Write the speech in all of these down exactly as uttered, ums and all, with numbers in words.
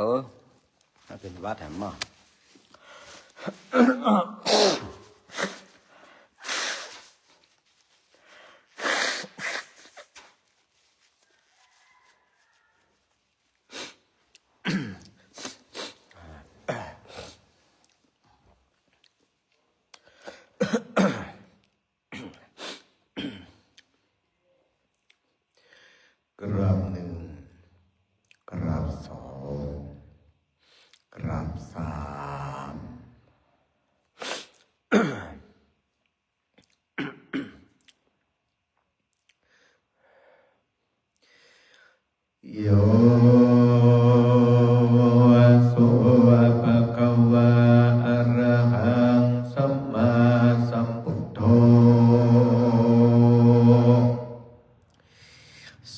Ơ, nó tên vắt hả mò. Grāb หนึ่ง grāb สอง grāb สาม Yo so bhagavā arahaṃ sammāsambuddho,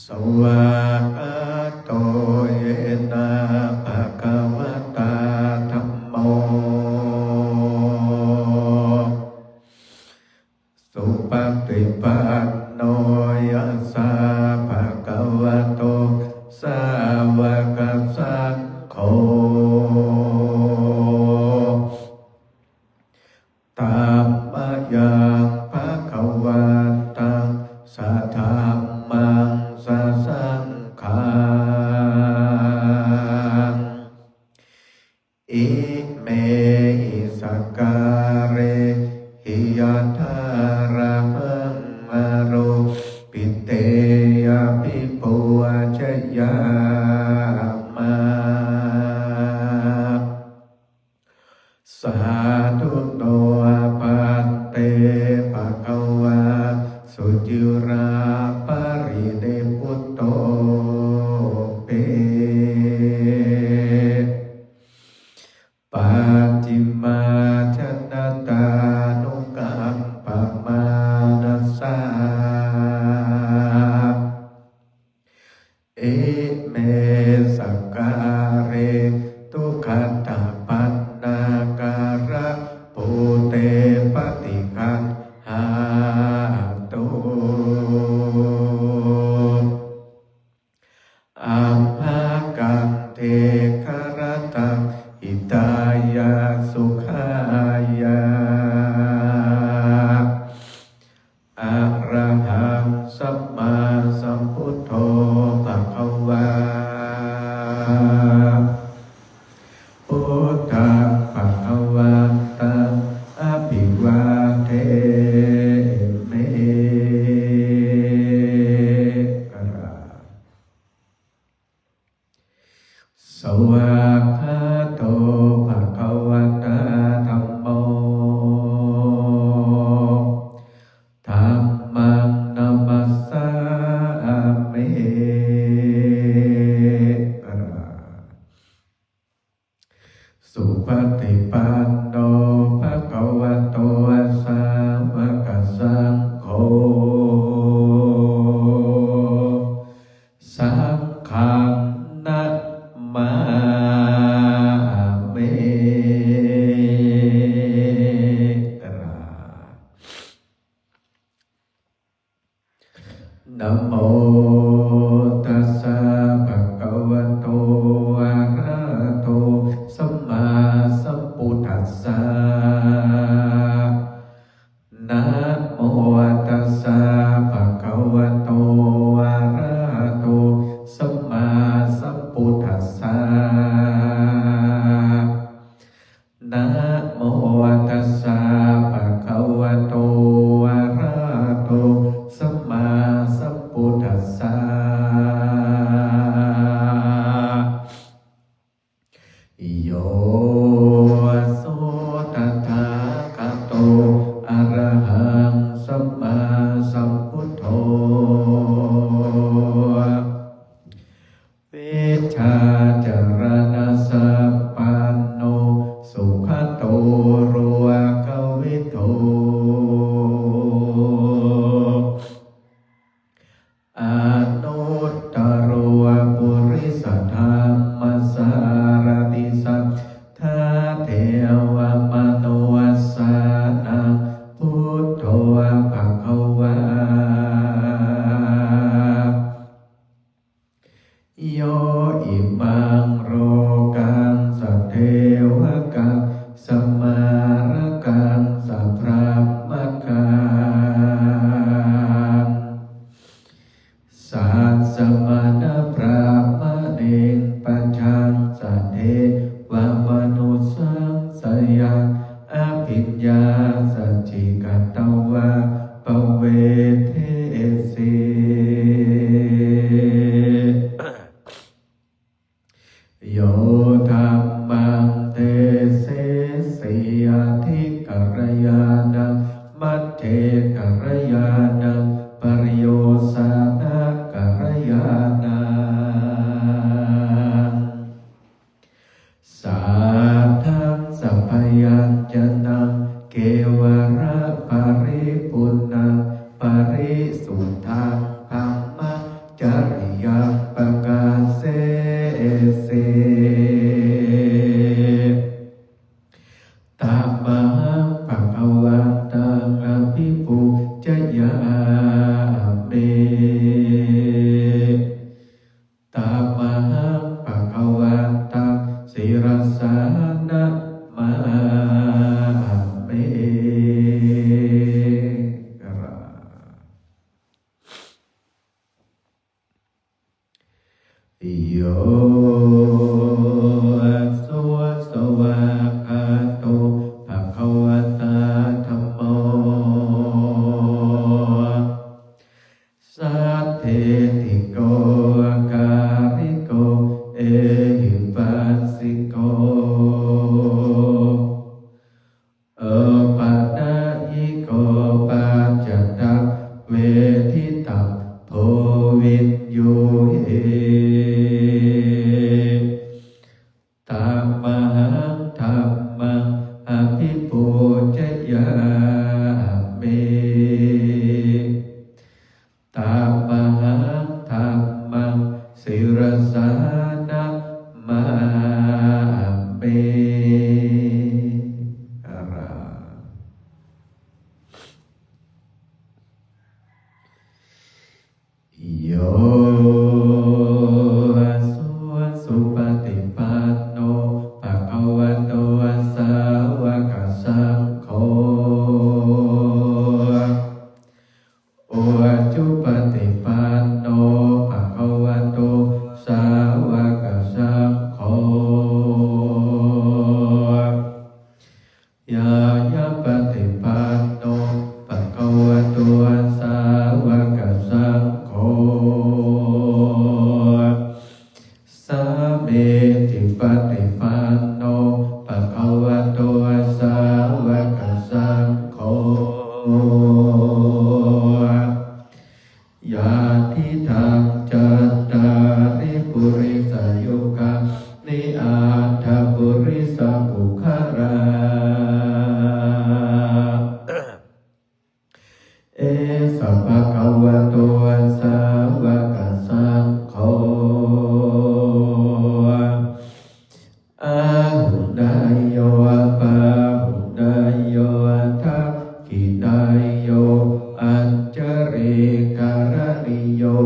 svākkhāto yena bhagavatā dhammo, supaṭipanno yassa bhagavato sāvakasaṅgho, tammayaṃ bhagavantaṃ sadhammaṃ sasaṅghaṃ, imehi sakkārehi yathārahaṃ āropitehi abhipūjayāma. Sādhu no bhante bhagavā suciraparinibbutopi. Pacchimājanatānukampamānasā, ime sakkāre duggatapaṇṇākārabhūte paṭiggaṇhātu, amhākaṃ dīgharattaṃ hitāya sukhāya. Arahaṃ sammāsambuddho bhagavā, buddhaṃ bhagavantaṃ abhivādemi. Svākkhāto bhagavatā dhammo, dhammaṃ namassāmi. Supaṭipanno bhagavato sāvakasaṅgho, saṅghaṃ namāmi. Namo tassa bhagavato arahato sammāsambuddhassa. Namo tassa bhagavato arahato sammāsambuddhassa. Namo tassa bhagavato arahato sammāsambuddhassa. Yo so tathāgato arahaṃ sammāsambuddho, vijjācaraṇasampanno sugato lokavidū, anuttaro purisadammasārathi satthā devamanussānaṃ buddho bhagavā. Yo imaṃ lokaṃ sāvakaṃ samārakaṃ sabrahmakaṃ sassamaṇabrāhmaṇiṃ pajaṃ sadevamanussapāyaṃ abhiññāsaccikatvā pavedesi. Yo dhammaṃ desesi atthi kalyāṇaṃ, majjhe kalyāṇaṃ, pariyosānakalyāṇaṃ, sātthaṃ sabyañjanaṃ kevalaparipuṇṇaṃ parisuddhaṃ brahma cariyaṃ pakāsesi. Tamahaṃ bhagavantaṃ abhipūjayāmi. Tamahaṃ bhagavantaṃ sirasā namāmi. Yo svākkhāto bhagavatā dhammo sandiṭṭhiko akāliko ehipassiko opanayiko paccattaṃ veditabbo viññūhi. Tamahaṃ dhammaṃ abhipūjayāmi. Tamahaṃ dhammaṃ sirasā namāmi. Yo supaṭipanno bhagavato sāvakasaṅgho, ujupaṭipanno bhagavato sāvakasaṅgho, ñāyapaṭipanno bhagavato sāvakasaṅgho, sāmīcipaṭipanno bhagavato sāvakasaṅgho, yadidaṃ cattāri purisayugāni aṭṭha purisapuggalā, esa bhagavato sāvakasaṅgho, āhuneyyo pāhuneyyo dakkhiṇeyyo añjalikaraṇīyo,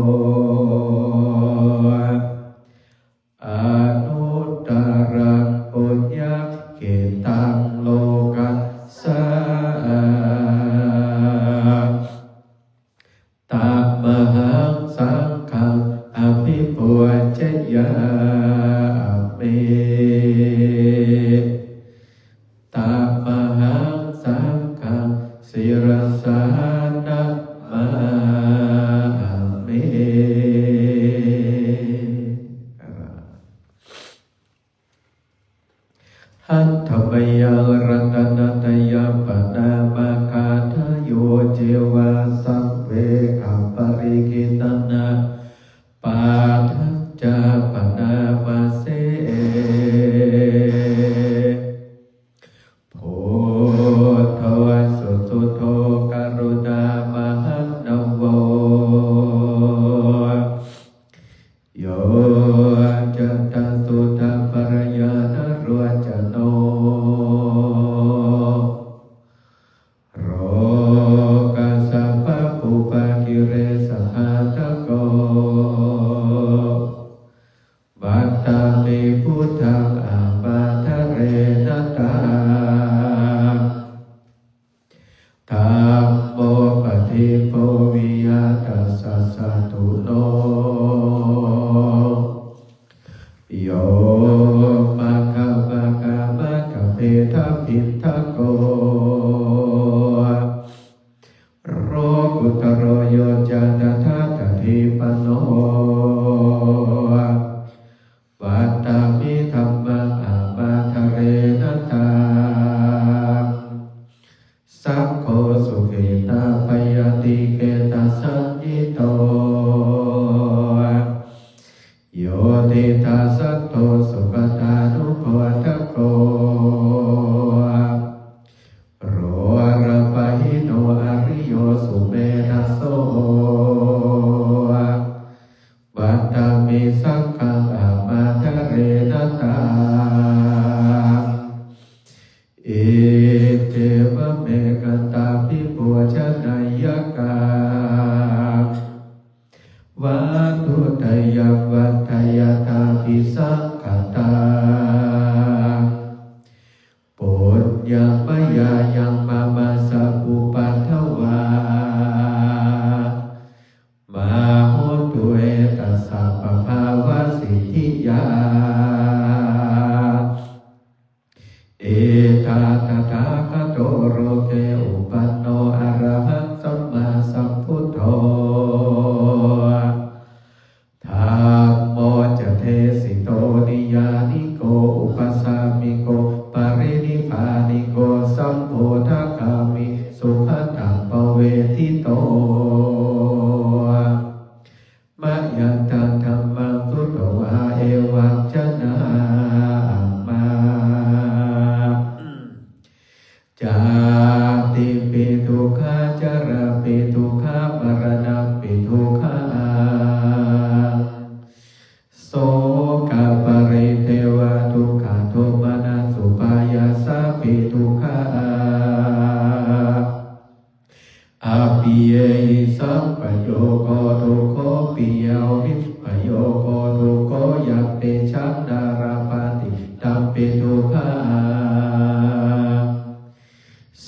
anuttaraṃ puññakkhettaṃ lokassā. Tamahaṃ saṅghaṃ abhipūjayāmi. Tamahaṃ saṅghaṃ sirasā namāmi. Handa mayaṃ ratanattayam paṇāmagāthāyo ceva saṃvegaparikittanā pāṭhañca paṇāma se. Buddho susuddho karuṇāmahaṇṇavo, yoccantasuddhabbarañāṇalocano, lokassa paṇḍubakilesahāṇako, vandāmi buddhaṃ ābādharena Dhammo paṭibo viyatassa satthuno. Yo maggapākamattabhedabhinnako. Lokuttaro yo ca tathāgatipattipanno. Vandāmi dhammaṃ abhabbantarena taṃ. Saṅgho sukhitā bhayātikedhasaññito. Yo tiṭṭhasaddo sugatānubhādako. Lolapahīno ariyo sumedhaso. Vandāmi saṅghaṃ abhabbantarena taṃ. Iccevam ekantā vibhūjanāyakaṃ. Vatthuttayam vandeyya abhisaṅkhataṃ. Puññaṃ mayā yaṃ mama sabbupaddavā. Mā hontu etassāpabhāvasiddhiyā. Idha tathāgato loke uppanno arahaṃ sammāsambuddho. Dhammo ca desito niyyāniko upasamiko parinibbāniko sambodhagāmi sugataṃ pavedito. Mayantaṃ dhammaṃ sutvā evaṃ janāma. Jātipi dukkhā jarāpi dukkhā maraṇampi dukkhaṃ. Sokaparidevadukkhadomanassupāyāsāpi dukkhā. Appiyehi sampayogo dukkho, piyehi vipayogo dukkho, yampicchaṃ na labhati tampi dukkhaṃ.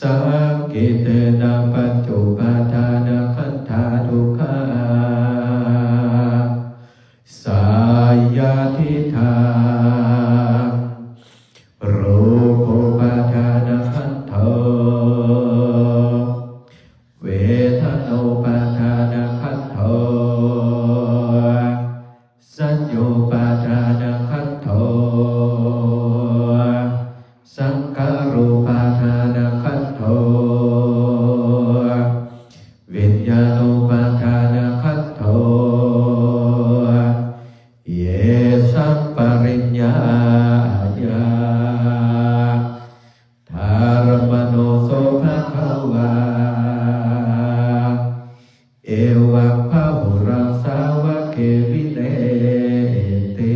Saṅkhittena pañcupādānakkhandhā dukkhā. Seyyathīdaṃ: rūpūpādānakkhandho, vedanūpādānakkhandho, saññāupādānakkhandho, saṅkhārūpādānakkhandho, viññāṇūpādānakkhandho. Yesaṃ pariññāya dhammāno so bhagavā, evaṃ bahulaṃ sāvake vineti.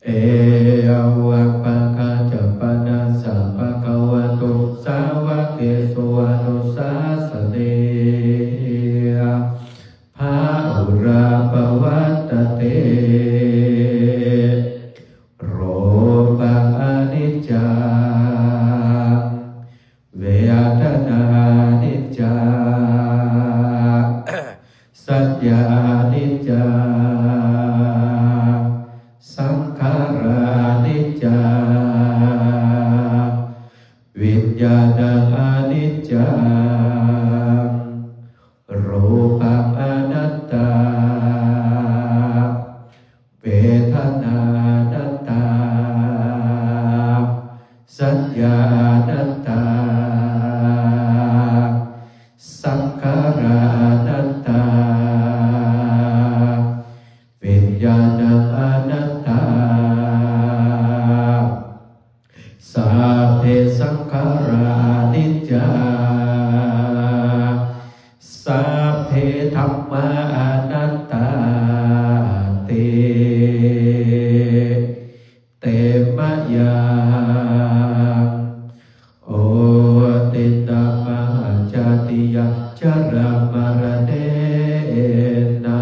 Evaṃ pañcapāṇassa bhagavato sāvakesu anussāsanīya bahulā pavattati. Rūpaṃ aniccaṃ, vedanā aniccā, saññā aniccā, saṅkhārā aniccā, viññāṇaṃ aniccaṃ, rūpaṃ anattā, vedanā anattā, saññā anattā, saṅkhārā anattā, viññāṇaṃ anattā. Sabbe saṅkhārā aniccā, sabbe dhammā anattāti. Te mayaṃ otiṇṇamanācātiyā, jarāmaraṇena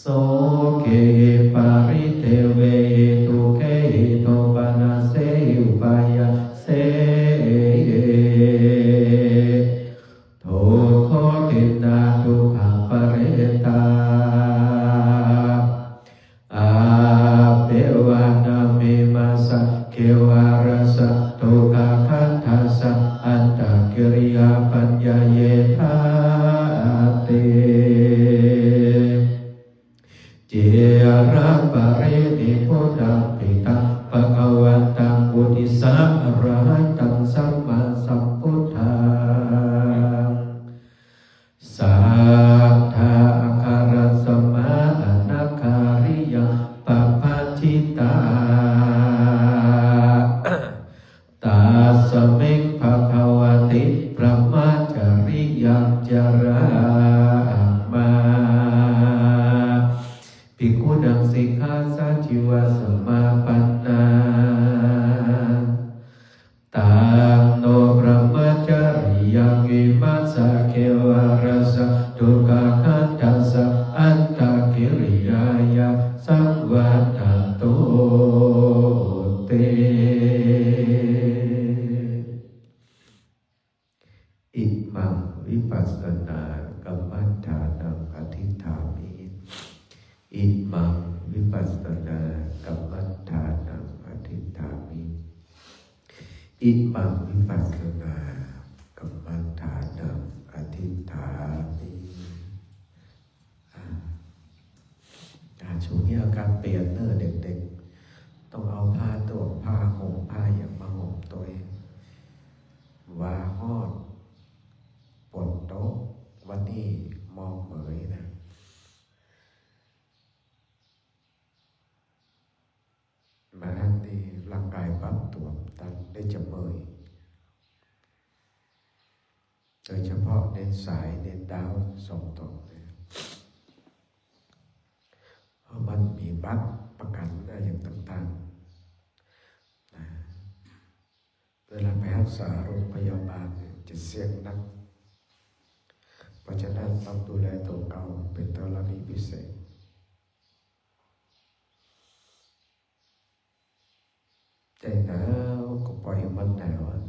sokehi parideve Petaṃ bhagavantaṃ uddissa arahantaṃ sammāsambuddhaṃ. Saddhā āgaramsama anāgāriyaṃ pabbajitā. Tasmiṃ bhagavati brahmacariyaṃ carāma. Bhikkhūnaṃ sikkhāsājīva samāpannā. Taṃ no brahmacariyaṃ vimassa kevalassa dukkhagaṭṭhassa antakiriyāya saṃvattantu te. Imaṃ vipassanākammaṭṭhānaṃ adhiṭṭhāmi. Imaṃ vipassanākammaṭṭhānaṃ adhiṭṭhāmi. Imaṃ vipassanākammaṭṭhānaṃ adhiṭṭhāmi. อ่า อ่า ช่วงนี้อากาศเปลี่ยนเนอะเด็กๆ ต้องเอาผ้าตัวผ้าห่มผ้าอย่างมาห่มตัวเอง ว่าฮ้อน ฝนตก วันนี้หมอกเหมยนะ มาทั้งนี้ร่างกายปรับตัวตันได้จะเมื่อย โดยเฉพาะเน้นสายเน้นดาวสองตนเนี่ย เพราะมันมีบัตรประกันอะไรอย่างต่างๆ นะ เวลาไปรักษาโรงพยาบาลเนี่ยจะเสี่ยงนัก เพราะฉะนั้นต้องดูแลตัวเก่าเป็นกรณีพิเศษ ใจหนาวก็ปล่อยมันหนาวอะ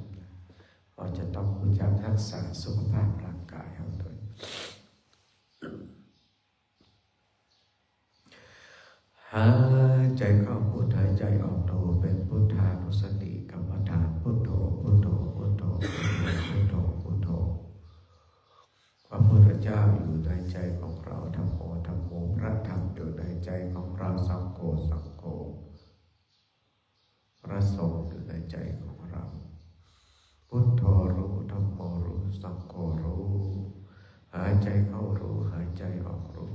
เราจะต้องรู้จักรักษาสุขภาพร่างกายเราด้วย หายใจเข้าพุท หายใจออกโท เป็นพุทธานุสติกรรมฐาน พุทโธ พุทโธ พุทโธ พุทโธ พุทโธ พุทโธ พระพุทธเจ้าอยู่ในใจของเรา ธัมโม ธัมโม พระธรรมอยู่ในใจของเรา สังโฆ สังโฆ พระสงฆ์อยู่ในใจของเรา พุทโธรู้ ธัมโมรู้ สังโฆรู้ หายใจเข้ารู้ หายใจออกรู้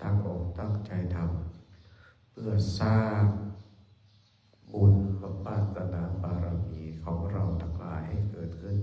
ตั้งอกตั้งใจทำ เพื่อสร้างบุญวาสนาบารมีของเราทั้งหลายให้เกิดขึ้น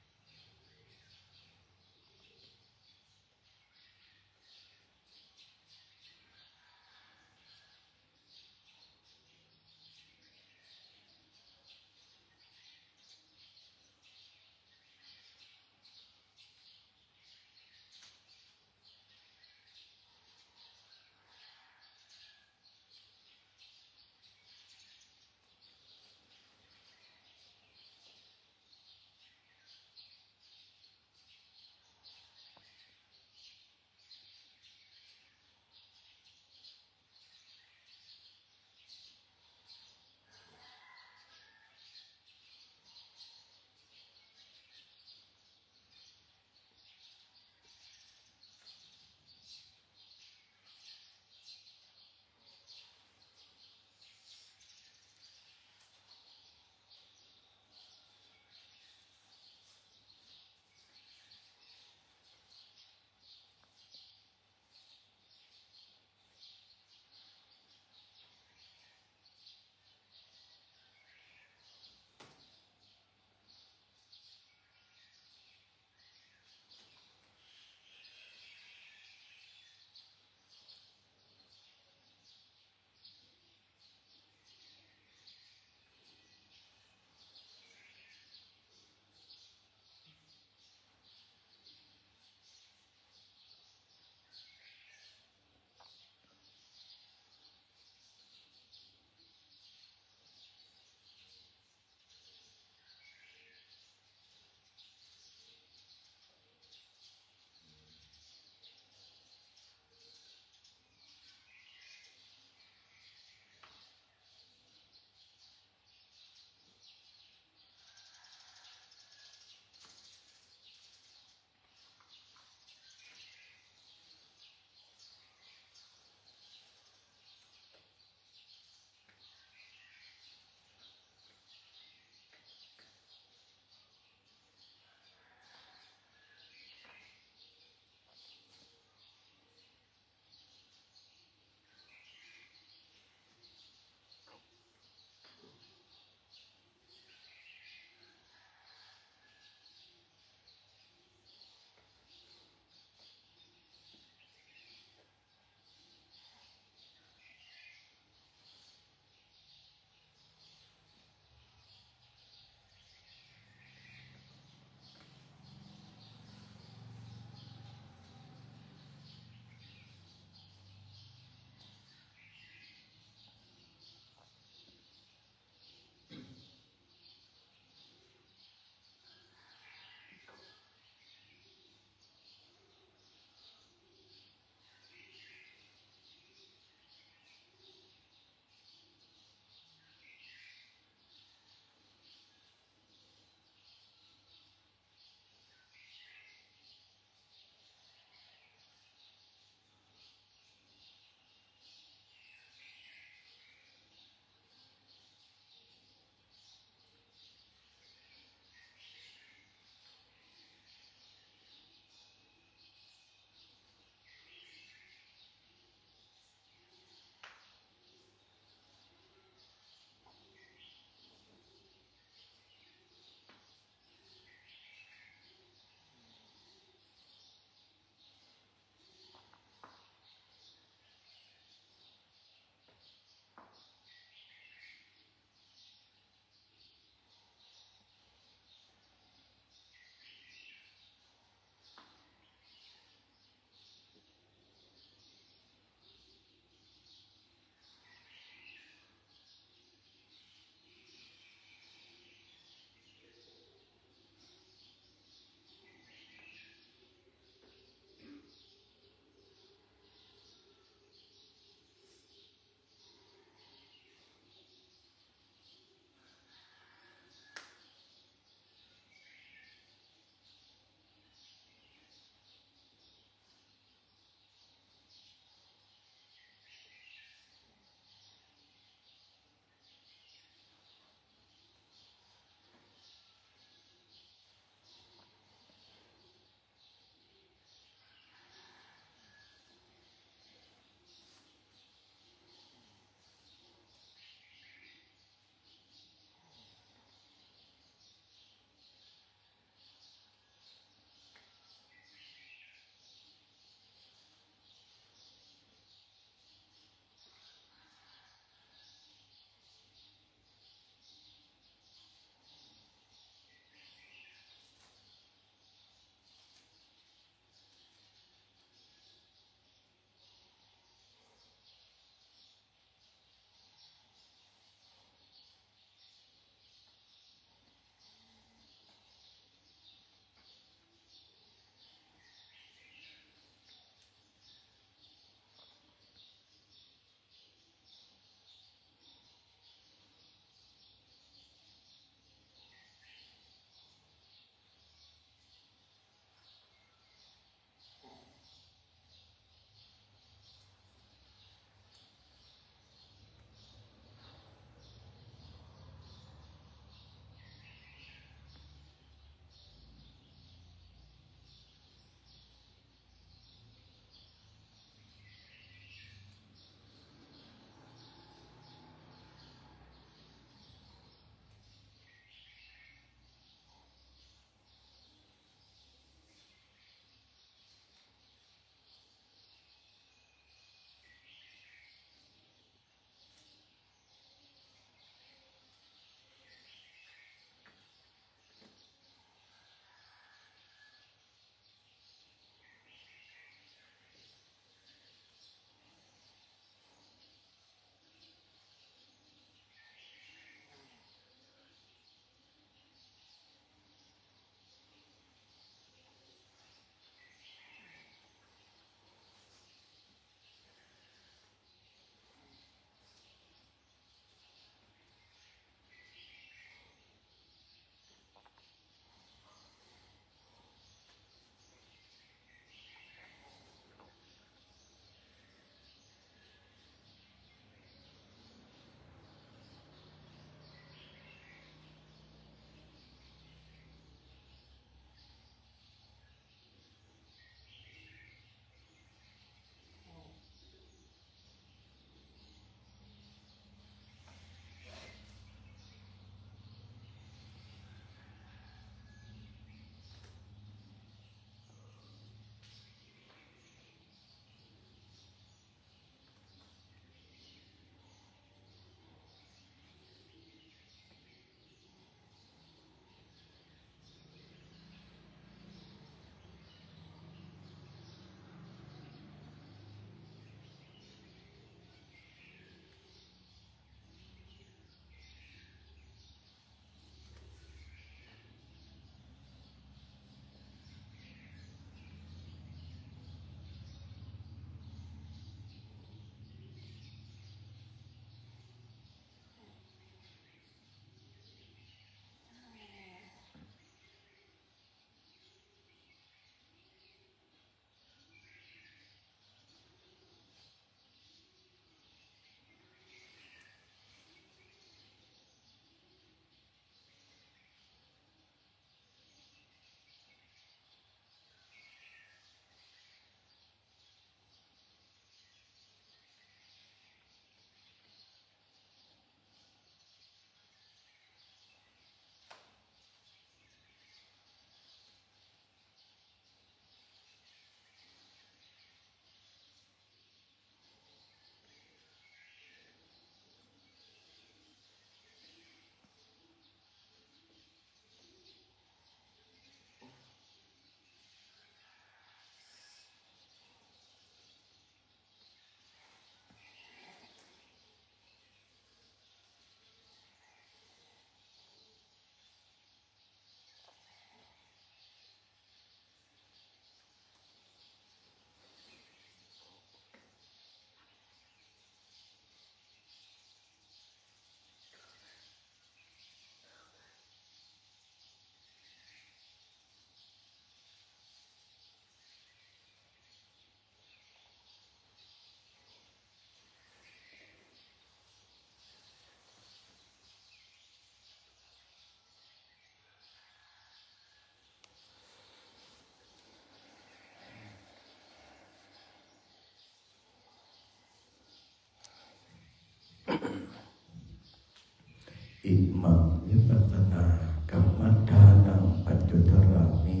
Imaṃ vipassanākammaṭṭhānaṃ pañcuttarāmi.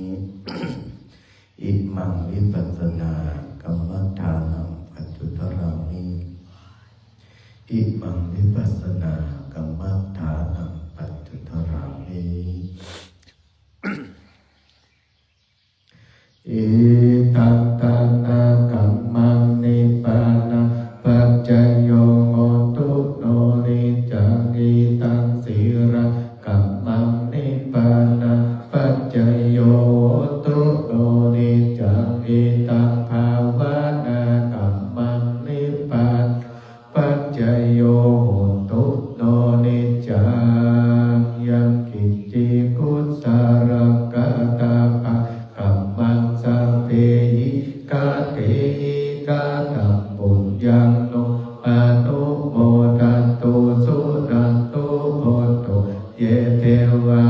Imaṃ vipassanākammaṭṭhānaṃ pañcuttarāmi. Imaṃ vipassanākammaṭṭhānaṃ pañcuttarāmi. Idaṃ tāṇakammaṃ nibbānapaccayo hotu no niccaṃ. Idaṃ sīlakammaṃ nibbānapaccayo hotu no niccaṃ. Idaṃ bhāvanākammaṃ nibbāna paccayo hotu no niccaṃ. Yaṃ kiñci kusalaṃ katabbaṃ kammaṃ sabbehi katehi kataṃ puññaṃ no anumodantu suṇantu bhonto ye devā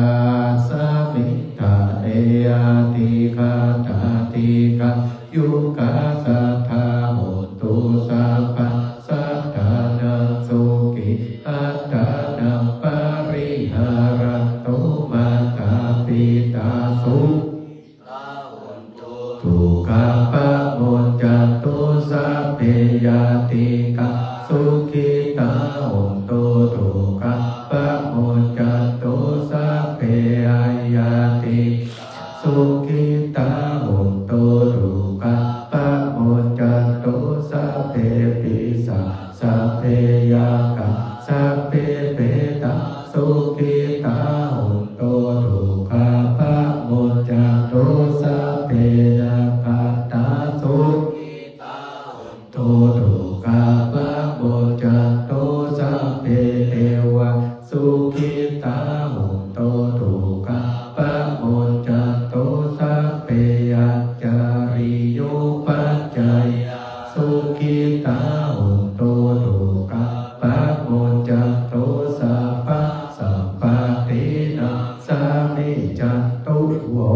asmiṃ ṭhāne adhigatā dīghāyukā sadā hontu sabbadā. Saddhānaṃ sukhī attānaṃ pariharantu mā tā pitā sukhitā hontu dukkhā pamuñcantu. Sabbe ñātikā sukhitā hontu dukkhā pamuñcantu. Sabbe aññātikā sukhitā hontu dukkhā pamuñcantu. Sabbe pisā sabbe yakkhā sabbe petā sukhitā hontu dukkhā pamuñcantu. Sabbe nakkhattā sukhitā hontu dukkhā pamuñcantu. Sabbe devā sukhitā hontu dukkhā pamuñcantu. Sabbe añjaliupajjhāyā sukhitā hontu dukkhā pamuñcantu. Sabbasampattināṃ samijjhantu vo.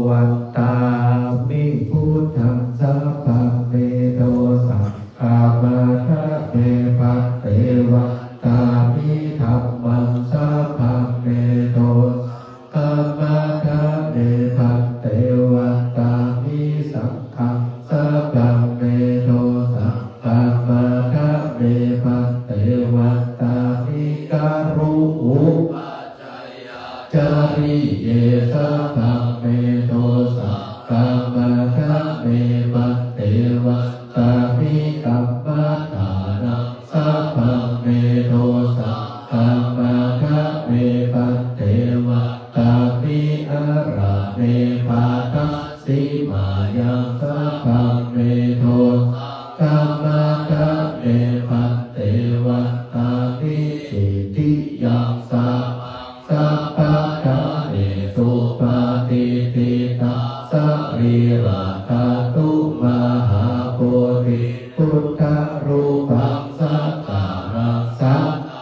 Vandāmi buddhaṃ sabbaṃ me dosaṃ khamatha me bhante. Vandāmi dhammaṃ sabbaṃ me dosaṃ khamatha me bhante. Vandāmi saṅghaṃ sabbaṃ me dosaṃ khamatha me bhante. Vandāmi guru upajjhāyācariye sabbaṃ me dosaṃ khamatha me bhante. Vandāmi kammaṭṭhānaṃ sabbaṃ me dosaṃ khamatha me bhante. Vandāmi ārāme bhāsīmāyaṃ sabbaṃ me dosaṃ khamatha me bhante. Vandāmi cetiyaṃ sabbaṃ sabbaṭṭhānesu patiṭṭhitā sarīradhātu mahābodhiṃ buddharūpaṃ sakalaṃ sadā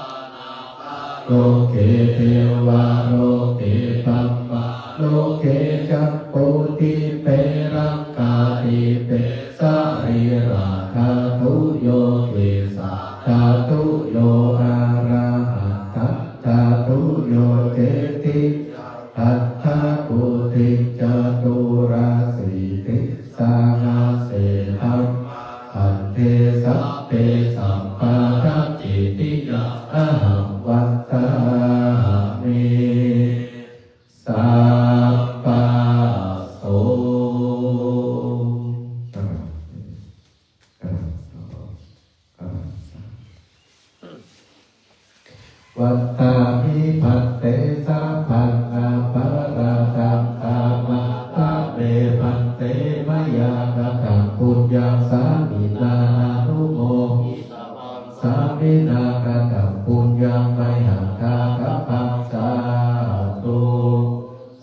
nāgaloke devaloke brahmaloke ca bodhipe rakkhaṭṭhipe sarīradhātuyo kesādhātuyo arahatadhātuyo cetiyaṃ gandhakuṭiṃ caturāsītisahassadhammakkhandhe sabbe sabbadacetiyaṃ ahaṃ vandāmi sabbaso. กราบ กราบ กราบ Vandāmi bhante sabbaṃ aparādhaṃ khamatha me bhante mayā kataṃ puññaṃ sāminā anumoditabbaṃ sāminā kataṃ puññaṃ mayhaṃ dātabbaṃ sādhu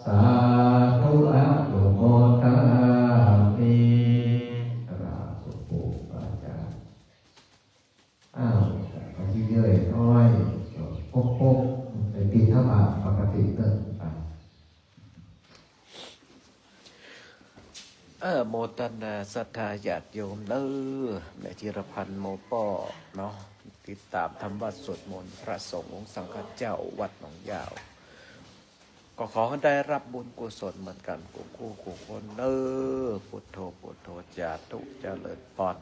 sādhu anumodāmi กราบ ครูบาอาจารย์ อ้าว ไปเรื่อยๆ น้อย พกๆ ไปบิณฑบาตปกติเดินไป เออ โมทนา ศรัทธาญาติโยมเด้อ แม่ธีรพันธ์โมป้อเนาะ ติดตามทำวัตรสวดมนต์พระสงฆ์องค์สังฆเจ้าวัดหนองยาว ก็ขอให้ได้รับบุญกุศลเหมือนกันกู้คู่คู่คนเด้อ พุทโธพุทโธ สาธุ เจริญพร